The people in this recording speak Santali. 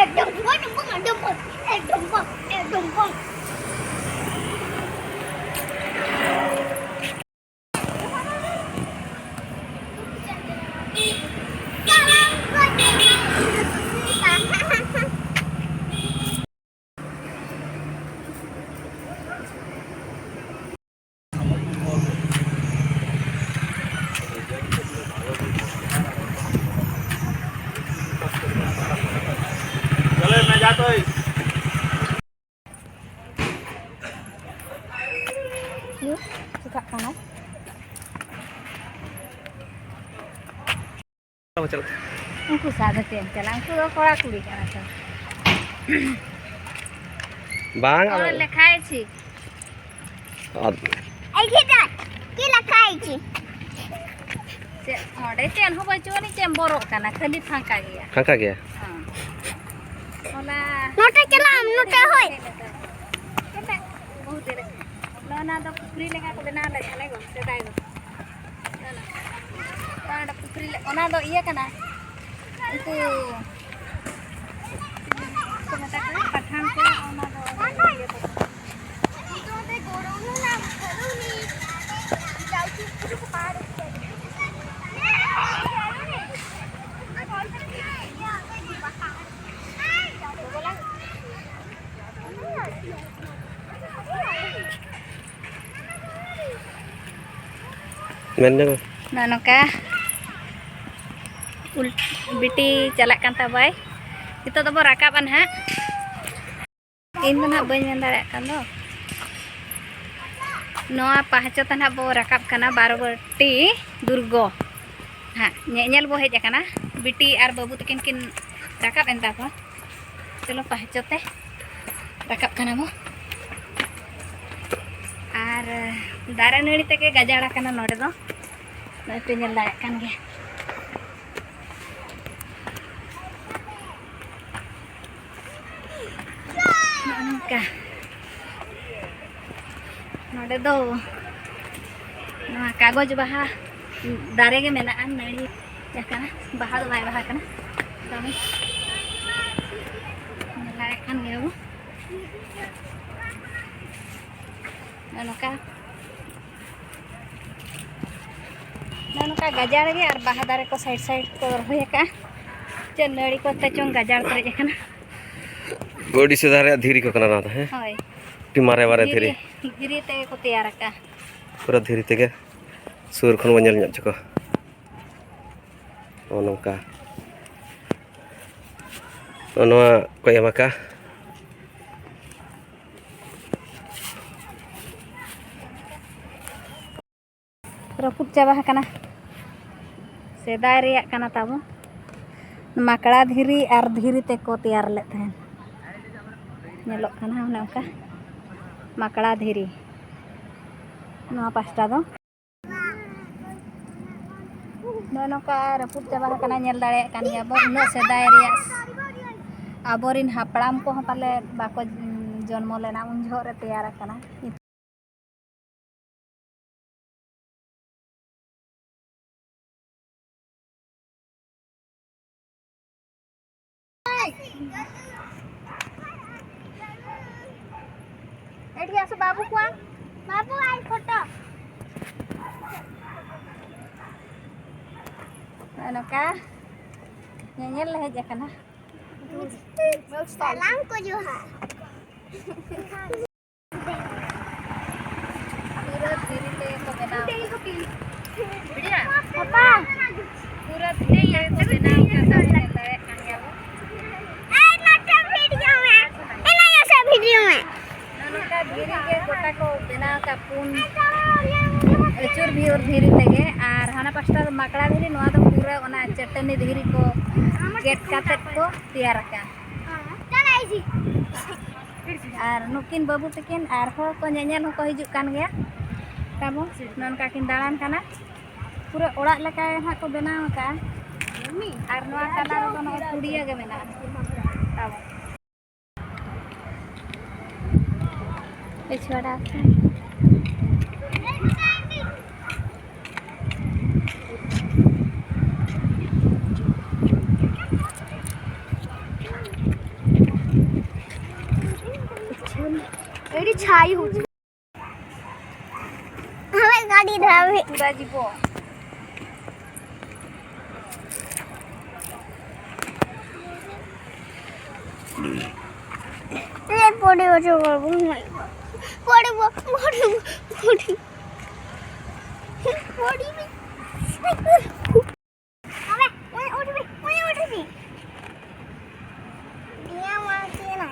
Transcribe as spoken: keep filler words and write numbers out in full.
একদম বম, একদম বম, একদম বম, একদম বম। ᱪᱮᱠᱟᱜ ᱠᱟᱱᱟ? ᱩᱱᱠᱩ ᱥᱟᱶ ᱫᱚ ᱪᱮᱫ ᱮᱢ ᱪᱟᱞᱟᱜᱼᱟ? ᱩᱱᱠᱩ ᱫᱚ ᱠᱚᱲᱟ ᱠᱩᱲᱤ ᱠᱟᱱᱟ ᱠᱚ᱾ ᱵᱟᱝ, ᱚ, ᱟᱫᱚ ᱞᱮᱠᱷᱟᱭ ᱪᱷᱤ᱾ ᱟᱫ- ᱮᱭ ᱜᱤᱫᱟᱹᱨ, ᱪᱮᱫ ᱞᱮᱠᱷᱟᱭ ᱪᱷᱤ? ᱪᱮᱫ, ᱚᱸᱰᱮ ᱪᱮᱫ ᱦᱚᱸ ᱵᱟᱹᱪᱩᱜ ᱟᱹᱱᱤᱡ, ᱪᱮᱫ ᱮᱢ ᱵᱚᱨᱚᱜ ᱠᱟᱱᱟ? ᱠᱷᱟᱹᱞᱤ ᱯᱷᱟᱸᱠᱟ ᱜᱮᱭᱟ᱾ ᱯᱷᱟᱸᱠᱟ ᱜᱮᱭᱟ᱾ ᱦᱚᱸ᱾ ᱚᱱᱟ ᱱᱚᱛᱮ ᱪᱟᱞᱟᱜ ᱟᱢ, ᱱᱚᱛᱮ ᱦᱳᱭ᱾ ᱱᱚᱛᱮ ᱵᱚᱦᱩᱛ ᱫᱮᱨ᱾ ᱱᱚᱣᱟ ᱫᱚ ᱯᱩᱠᱷᱨᱤ ᱞᱮᱠᱟ ᱠᱚ ᱵᱮᱱᱟᱣ ᱞᱮᱫ ᱛᱟᱞᱮ ᱜᱚ, ᱥᱮᱫᱟᱭ ᱫᱚ᱾ ᱚᱱᱟ ᱯᱩᱠᱷᱨᱤ ᱞᱮ-, ᱚᱱᱟ ᱫᱚ ᱤᱭᱟᱹ ᱠᱟᱱᱟ, ᱩᱱᱠᱩ ᱠᱚ ᱢᱮᱛᱟ ᱠᱚᱣᱟ ᱯᱟᱴᱷᱟᱱ ᱠᱚ, ᱚᱱᱟ ᱫᱚ ᱤᱭᱟᱹ ᱛᱟᱠᱚ᱾ ᱢᱮᱱ ᱡᱚᱝ ᱢᱮ᱾ ᱱᱚᱜᱼᱚ ᱱᱚᱝᱠᱟ ᱩᱞ-, ᱵᱤᱴᱤ ᱪᱟᱞᱟᱜ ᱠᱟᱱ ᱛᱟᱵᱟᱭ ᱱᱤᱛᱚᱜ ᱫᱚᱵᱚ ᱨᱟᱠᱟᱵᱼᱟ ᱱᱟᱦᱟᱜ᱾ ᱤᱧ ᱫᱚ ᱱᱟᱦᱟᱜ ᱵᱟᱹᱧ ᱢᱮᱱ ᱫᱟᱲᱮᱭᱟᱜ ᱠᱟᱱ ᱫᱚ᱾ ᱱᱚᱣᱟ ᱯᱟᱦᱪᱚ ᱛᱮ ᱱᱟᱦᱟᱜ ᱵᱚ ᱨᱟᱠᱟᱵ ᱠᱟᱱᱟ ᱵᱟᱨᱚᱵᱟᱹᱴᱤ ᱫᱩᱨᱜᱚ᱾ ᱦᱟᱸᱜ ᱧᱮᱧᱮᱞ ᱵᱚ ᱦᱮᱡ ᱟᱠᱟᱱᱟ᱾ ᱵᱤᱴᱤ ᱟᱨ ᱵᱟᱹᱵᱩ ᱛᱟᱹᱠᱤᱱ ᱠᱤᱱ ᱨᱟᱠᱟᱵ ᱮᱱ ᱛᱟᱠᱚ᱾ ᱪᱚᱞᱚ ᱯᱟᱦᱪᱚ ᱛᱮ ᱨᱟᱠᱟᱵ ᱠᱟᱱᱟ ᱵᱚ᱾ ᱟᱨ ᱫᱟᱨᱮ ᱱᱟᱹᱲᱤ ᱛᱮᱜᱮ ᱜᱟᱡᱟᱲ ᱟᱠᱟᱱᱟ ᱱᱚᱰᱮ ᱫᱚ᱾ ᱱᱚᱜᱼᱚᱭ ᱯᱮ ᱧᱮᱞ ᱫᱟᱲᱮᱭᱟᱜ ᱠᱟᱱ ᱜᱮᱭᱟ᱾ ᱱᱚᱜᱼᱚ ᱱᱚᱝᱠᱟ᱾ ᱱᱚᱰᱮ ᱫᱚ ᱱᱚᱣᱟ ᱠᱟᱜᱚᱡᱽ ᱵᱟᱦᱟ ᱫᱟᱨᱮ ᱜᱮ ᱢᱮᱱᱟᱜᱼᱟ, ᱱᱟᱹᱲᱤ ᱟᱠᱟᱱᱟ, ᱵᱟᱦᱟ ᱫᱚ ᱵᱟᱭ ᱵᱟᱦᱟ ᱠᱟᱱᱟ᱾ ᱛᱚᱵᱮ ᱧᱮᱞ ᱫᱟᱲᱮᱭᱟᱜ ᱠᱟᱱ ᱜᱮᱭᱟ ᱵᱚ᱾ ᱱᱚᱜᱼᱚ ᱱᱚᱝᱠᱟ, ᱱᱚᱜᱼᱚ ᱱᱚᱝᱠᱟ ᱜᱟᱡᱟᱲ ᱜᱮ ᱟᱨ ᱵᱟᱦᱟ ᱫᱟᱨᱮ ᱠᱚ side side ᱠᱚ ᱨᱚᱦᱚᱭ ᱟᱠᱟᱫᱼᱟ᱾ ᱪᱮᱫ ᱱᱟᱹᱲᱤ ᱠᱚᱛᱮ ᱪᱚᱝ ᱜᱟᱡᱟᱲ ᱯᱮᱨᱮᱡ ᱟᱠᱟᱱᱟ᱾ ᱟᱹᱰᱤ ᱥᱮᱫᱟᱭ ᱨᱮᱭᱟᱜ ᱫᱷᱤᱨᱤ ᱠᱚ ᱠᱟᱱᱟ ᱱᱚᱣᱟ ᱫᱚ, ᱦᱮᱸ? ᱦᱳᱭ᱾ ᱟᱹᱰᱤ ᱢᱟᱨᱮ ᱢᱟᱨᱮ ᱫᱷᱤᱨᱤ᱾ ᱫᱷᱤᱨᱤ᱾ ᱫᱷᱤᱨᱤ ᱛᱮᱜᱮ ᱠᱚ ᱛᱮᱭᱟᱨ ᱟᱠᱟᱫᱼᱟ᱾ ᱯᱩᱨᱟᱹ ᱫᱷᱤᱨᱤ ᱛᱮᱜᱮ᱾ ᱥᱩᱨ ᱠᱷᱚᱱ ᱵᱚᱱ ᱧᱮᱞ ᱧᱚᱜ ᱦᱚᱪᱚ ᱠᱚᱣᱟ᱾ ᱱᱚᱜᱼᱚ ᱱᱚᱝᱠᱟ᱾ ᱱᱚᱜᱼᱚ ᱱᱚᱣᱟ ᱠᱚ ᱮᱢ ᱟᱠᱟᱫᱼᱟ᱾ ᱨᱟᱹᱯᱩᱫ ᱪᱟᱵᱟ ᱟᱠᱟᱱᱟ᱾ ᱥᱮᱫᱟᱭ ᱨᱮᱭᱟᱜ ᱠᱟᱱᱟ ᱛᱟᱵᱚ᱾ ᱢᱟᱠᱲᱟ ᱫᱷᱤᱨᱤ ᱟᱨ ᱫᱷᱤᱨᱤ ᱛᱮᱠᱚ ᱛᱮᱭᱟᱨ ᱞᱮᱫ ᱛᱟᱦᱮᱸᱫ᱾ ᱧᱮᱞᱚᱜ ᱠᱟᱱᱟ ᱚᱱᱮ ᱚᱱᱠᱟ ᱢᱟᱠᱲᱟ ᱫᱷᱤᱨᱤ ᱱᱚᱣᱟ ᱯᱟᱥᱴᱟ ᱫᱚ᱾ ᱱᱚᱜᱼᱚ ᱱᱚᱝᱠᱟ ᱨᱟᱹᱯᱩᱫ ᱪᱟᱵᱟ ᱟᱠᱟᱱᱟ, ᱧᱮᱞ ᱫᱟᱲᱮᱭᱟᱜ ᱠᱟᱱ ᱜᱮᱭᱟ ᱵᱚᱱ᱾ ᱩᱱᱟᱹᱜ ᱥᱮᱫᱟᱭ ᱨᱮᱭᱟᱜ ᱟᱵᱚᱨᱮᱱ ᱦᱟᱯᱲᱟᱢ ᱠᱚᱦᱚᱸ ᱯᱟᱞᱮ ᱵᱟᱠᱚ ᱡᱚᱱᱢᱚ ᱞᱮᱱᱟ ᱩᱱ ᱡᱚᱦᱚᱜ ᱨᱮ ᱛᱮᱭᱟᱨ ᱟᱠᱟᱱᱟ᱾ ᱮᱴᱤ ᱟᱥᱚ ᱵᱟᱵᱩ ᱠᱚᱣᱟ᱾ ᱵᱟᱵᱩ ᱟᱭ ᱯᱷᱳᱴᱳ᱾ ᱱᱚᱜᱼᱚ ᱱᱚᱝᱠᱟ ᱧᱮᱧᱮᱞ ᱞᱮ ᱦᱮᱡ ᱟᱠᱟᱱᱟ᱾ ᱥᱟᱞᱟᱢ ᱠᱚ ᱡᱚᱦᱟᱨ᱾ ᱯᱩᱨᱟᱹ ᱫᱷᱤᱨᱤ ᱛᱮ ᱠᱚ ᱵᱮᱱᱟᱣ ᱟᱠᱟᱫᱟ᱾ ᱵᱤᱴᱤᱭᱟ? ᱯᱟᱯᱟ᱾ ᱯᱩᱨᱟᱹ ᱫᱷᱤᱨᱤ ᱛᱮ ᱠᱚ ᱵᱮᱱᱟᱣ ᱟᱠᱟᱫᱟ, ᱧᱮᱞ ᱫᱟᱲᱮᱭᱟᱜ ᱠᱟᱱ ᱜᱮᱭᱟ ᱵᱚ᱾ ᱫᱷᱤᱨᱤ, ᱱᱚᱣᱟ ᱫᱚ ᱯᱩᱨᱟᱹ ᱚᱱᱟ ᱪᱟᱹᱴᱟᱹᱱᱤ ᱫᱷᱤᱨᱤ ᱠᱚ ᱜᱮᱫ ᱠᱟᱛᱮᱫ ᱠᱚ ᱛᱮᱭᱟᱨ ᱟᱠᱟᱫ᱾ ᱟᱨ ᱱᱩᱠᱤᱱ ᱵᱟᱹᱵᱩ ᱛᱟᱹᱠᱤᱱ ᱟᱨ ᱦᱚᱲ ᱠᱚ ᱧᱮᱧᱮᱞ ᱦᱚᱸᱠᱚ ᱦᱤᱡᱩᱜ ᱠᱟᱱ ᱜᱮᱭᱟ ᱛᱟᱵᱚ᱾ ᱱᱚᱝᱠᱟ ᱠᱤᱱ ᱫᱟᱬᱟᱱ ᱠᱟᱱᱟ᱾ ᱯᱩᱨᱟᱹ ᱚᱲᱟᱜ ᱞᱮᱠᱟ ᱦᱟᱸᱜ ᱠᱚ ᱵᱮᱱᱟᱣ ᱟᱠᱟᱫᱼᱟ᱾ ᱟᱨ ᱱᱚᱣᱟ ᱛᱟᱞᱟ ᱨᱮᱫᱚ ᱱᱚᱜᱼᱚᱭ ᱯᱩᱲᱤᱭᱟᱹ ᱜᱮ ᱢᱮᱱᱟᱜᱼᱟ ᱛᱟᱵᱚ᱾ ᱯᱤᱪᱷᱣᱟᱲᱟ ᱠᱚ᱾ ᱟᱹᱰᱤ ᱪᱷᱟᱭ ᱦᱩᱭ᱾ ᱦᱳᱭ, ᱜᱟᱹᱰᱤ ᱫᱷᱟᱨᱟ ᱢᱤᱫ᱾ ᱯᱩᱨᱟ ᱡᱤᱵᱚ᱾ ᱮ, পড়ে বসে করবো। পড়ে ব-, পড়ে ব-, পড়ে। পড়ে ব-, বাবা, ওই উঠবি, ওই উঠবি। দিয়া মারছে না।